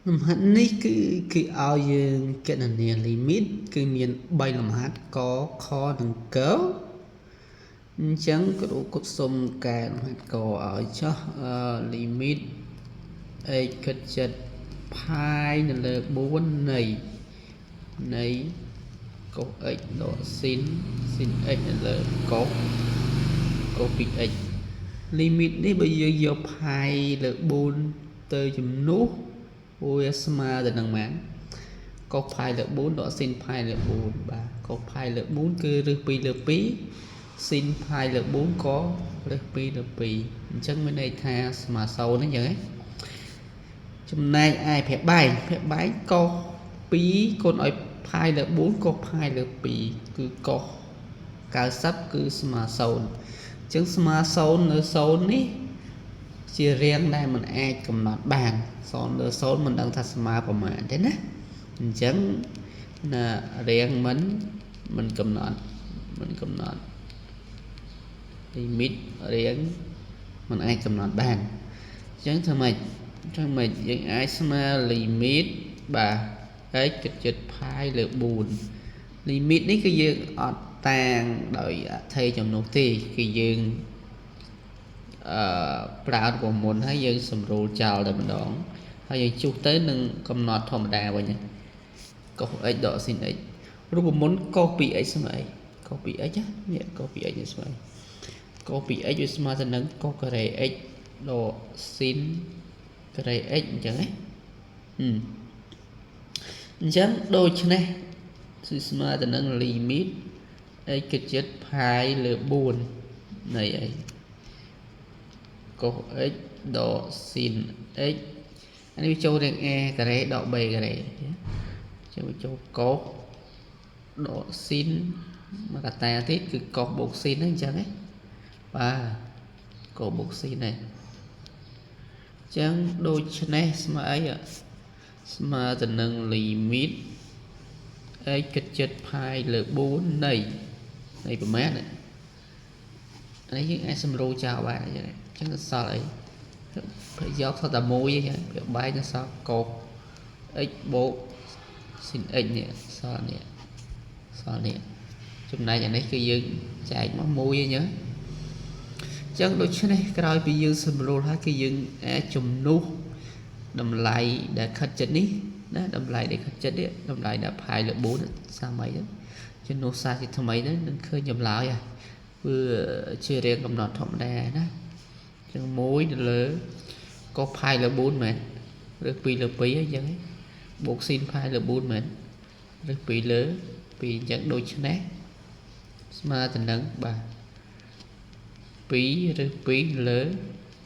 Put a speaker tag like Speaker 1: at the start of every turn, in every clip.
Speaker 1: លំហាត់នេះគឺគេឲ្យយើងគណនា limit គឺមាន3លំហាត់កខនិងកអញ្ចឹងគ្រូគត់សុំកែលំហាត់កឲ្យចុះ limit x ខិតជិត pi នៅលើ4នៃ cos x ដក sin sin x នៅលើ cos 2x limit នេះបើយើងយក pi លើ4ទៅជំនួសវាស្មើទៅនឹងប៉ុន្មាន cos pi លើ4ដក sin pi លើ4បាទ cos pi លើ4គឺឫស2លើ2 sin pi លើ4ក៏ឫស2លើ2អញ្ចឹងមានន័យថាស្មើ0ហ្នឹងអញ្ចឹងណាចំណែកឯភាគបែងភាគបែង cos 2គុណឲ្យ pi លើ4 cos pi លើ2គឺ cos 90គឺស្មើ0អញ្ចឹងស្មើ0លើ0នេះជារាងដែលមិនអាចកំណត់បាន0លើ0មិនដឹងថាស្មើប្រមាណទេណាអញ្ចឹងណារាងមិនកំណត់មិនកំណត់ limit រាងមិនអាចកំណត់បានអញ្ចឹងធ្វើម៉េចធ្វើម៉េចយើងអាចស្មើ limit បាទ x គិតជិត pi លើ4 limit នេះគឺយើងអត់តាងដោយអថេរចំនួនទេគឺយើងអឺប្រើរូបមន្តហើយយើងសម្រួលចោលតែម្ដងហើយយើងជុះទៅនឹងកំណត់ធម្មតាវិញ cos x ដក sin x រូបមន្ត cos 2x ស្មើអី cos 2x នេះ cos 2x នេះស្មើអី cos 2x វាស្មើទៅនឹង cos ការ៉េ x ដក sin ការ៉េ x អញ្ចឹងណាអញ្ចឹងដូច្នេះគឺស្មើទៅនឹង limit x គិតជិត pi លើ4នៃអី cos x ដក sin x អានេះវាចូលរាង a ការ៉េដក b ការ៉េចឹងវាចូល cos ដក sin មកកតាទៀតគឺ cos បូក sin ហ្នឹងអញ្ចឹងណាបាទ cos បូក sin ហ្នឹងអញ្ចឹងដូច្នេះស្មើអីស្មើទៅនឹង limit x គិតជិត pi លើ4នៃប្រមាណនេះយើងអាចសម្រួលចោលបានអញ្ចឹងអញ្ចឹងសល់អីយកថតតែមួយអញ្ចឹងវាបែកទៅសល់ cos x បូក sin x នេះសល់នេះសល់នេះចំណែកអានេះគឺយើងចែកមកមួយអញ្ចឹងអញ្ចឹងដូច្នេះក្រោយពីយើងសម្រួលហើយគឺយើងអាចជំនួសតម្លៃដែលខិតចិត្តនេះណាតម្លៃដែលខិតចិត្តនេះតម្លៃដែល pi លើ4សាមីហ្នឹងជំនួសសាជាថ្មីហ្នឹងនឹងឃើញចម្លើយហើយគឺជារាងកំណត់ធម្មតាណាអញ្ចឹង1ទៅលើ cos pi លើ4មែនឬ2លើ2អញ្ចឹងបូក sin pi លើ4មែនឬ2លើ2អញ្ចឹងដូច្នេះស្មើទៅនឹងបាទ2ឬ2លើ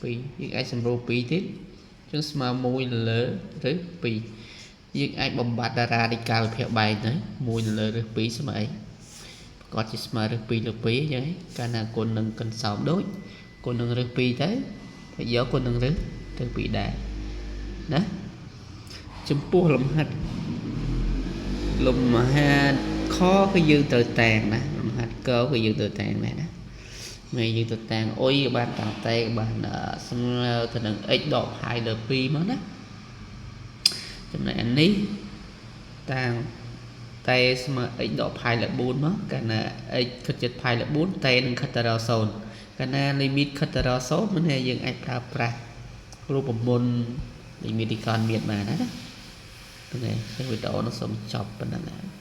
Speaker 1: 2យើងអាចសម្រួល2ទៀតអញ្ចឹងស្មើ1លើឬ2យើងអាចបំបត្តិតារាឌីកាល់ភាគបែងទៅ1លើឬ2ស្មើអីប្រកាសជាស្មើឬ2លើ2អញ្ចឹងកាលណាគុណនឹងកន្សោមដូចគុណនឹងឬ2ទៅហើយយកគុណនឹងឬទៅ2ដែរណាចំពោះលំហាត់លំហាត់ខគឺយើងត្រូវតាងណាលំហាត់កគឺយើងត្រូវតាងដែរណាមេយើងទៅតាងអុយក៏បានតាងតេក៏បានស្មើទៅនឹង x ដក pi លើ2មកណាចំណែកអានេះតាងតេស្មើ x ដក pi លើ4មកកាលណា x ខិតជិត pi លើ4តេនឹងខិតទៅរក0កាលណា limit ខិតទៅរក0មានន័យយើងអាចប្រើប្រាស់រូបមន្ត limit ទីកនមានបានណាហ្នឹងហើយវីដេអូនោះសូមចប់ប៉ុណ្ណឹងហើយ។